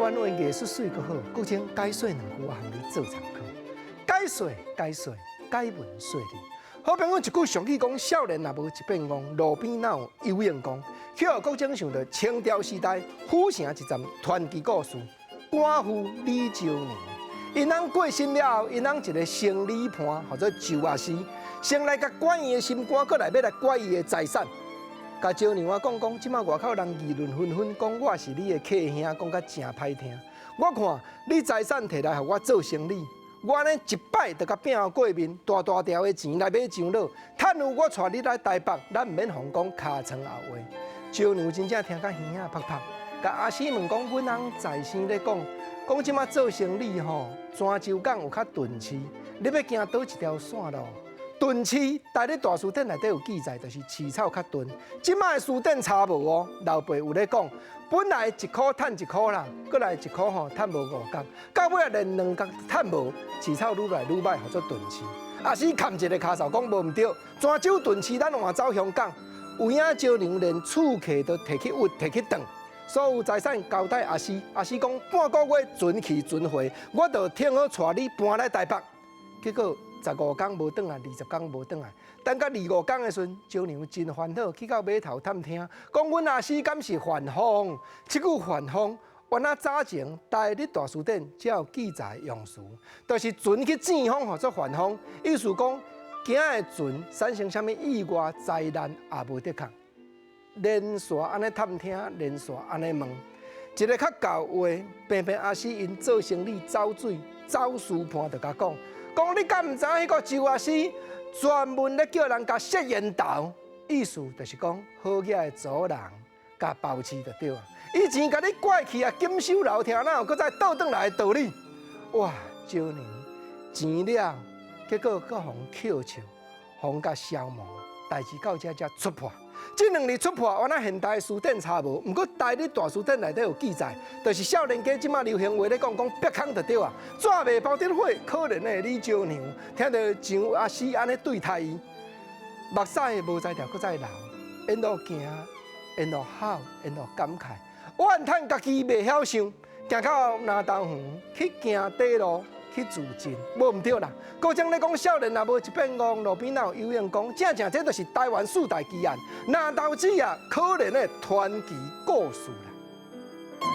灣話藝術媠閣好，國清解說兩句，我予你做參考。解說解說解文說理。好朋友一句俗語講：少年若無一變戇，路邊哪有游泳公？去予國清想著清朝時代府城一站傳奇故事，寡婦李招娘。𪜶翁過身了後，𪜶翁一個生理伴，號做周阿四，先來共拐伊的心肝，閣來欲來拐伊的財產。共招娘仔講講，這馬外口人議論紛紛，講我是你的契兄，講甲誠歹聽。我看你財產提來予我做生理，我按呢一擺就共拚予過面，大大條的錢來買上落，趁有我帶你來台北，咱毋免予人講尻川後話。招娘真正聽甲耳仔拍拍，共阿四問講，阮翁在生咧講，講這馬做生理吼，泉州港有較鈍市，你欲行佗一條線路？鈍市，台日大辭典內底有記載，就是飼草較鈍。這馬的辭典查無哦，老爸有咧講，本來一箍趁一箍啦，閣來一箍吼趁無五角，到尾仔連兩角趁無，飼草愈來愈䆀，號做鈍市。阿四崁一个跤數講無毋對，泉州鈍市咱換走香港，有影招娘連厝契都提去鬱，提去斷，所有財產交代阿四，阿四講半個月船去船回，我就聽好帶你搬來台北。結果十五工無轉來，二十工無轉來，等到二五工的時陣，招娘真煩惱，去到碼頭探聽，講阮阿四敢是犯風？這句犯風，原來早前台日大辭典才有記載用詞，就是船去糋風，號做犯風，意思講行的船產生啥物意外災難也無得控。連續按呢探聽，連續按呢問，一个較厚話，偏偏阿四𪜶做生理走水走私伴就共講。講你敢毋知影彼個周阿四專門咧叫人共削煙頭，意思就是講好額的查某人共包飼就對啊。以前共你拐去啊，錦繡樓聽，哪有閣再倒轉來的道理？哇，招娘錢了，結果閣予人扣笑，予人共消磨，代誌到這才戳破。這兩字戳破，原來現代辭典查無，毋過台日大辭典內底有記載，就是少年家這馬流行話咧講講煏空就對啊。紙袂包得火，可憐的李招娘，聽著像阿四按呢對待伊，目屎無才調，閣再流，沿路行，沿路哭，沿路感慨，怨嘆家己袂曉想，行到南投園去行短路。去自盡，無毋對啦。閣將咧講少年若無一變戇，路邊哪有游泳公？正正這就是台灣四大奇案，藍豆子啊，可憐的傳奇故事啦。